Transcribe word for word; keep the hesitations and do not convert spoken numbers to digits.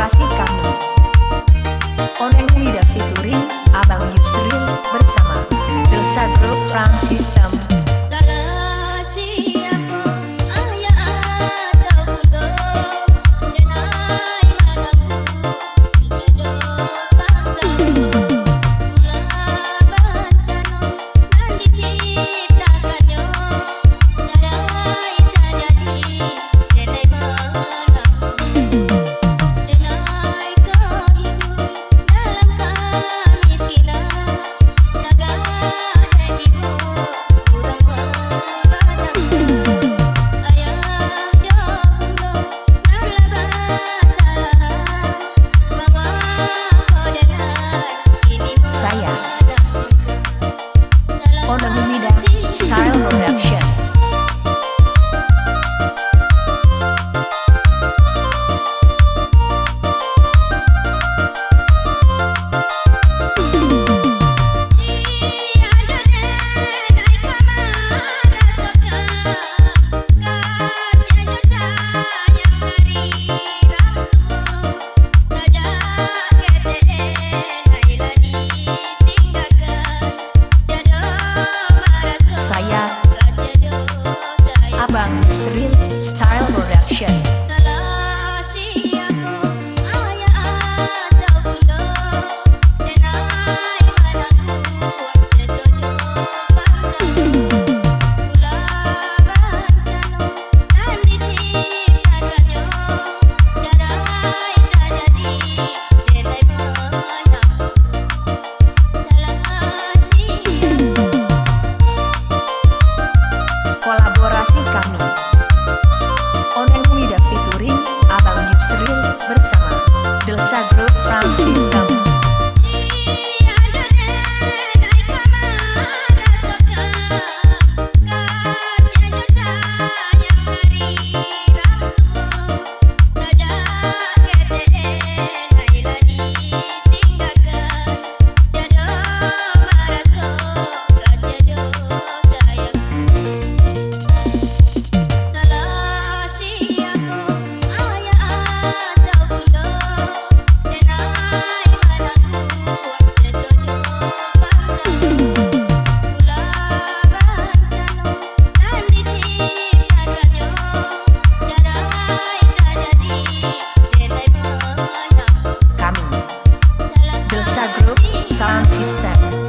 Kolaborasi kami. Oneng Wida featuring Abang Yusril bersama Delsa Group Sound System. Saya, Oneng Wida Style Production. Saya, Abang Yusril Style Production. Kolaborasi kami. Oneng Wida featuring Abang Yusril bersama Delsa Group Sound System. Kami, Delsa Group Sound System.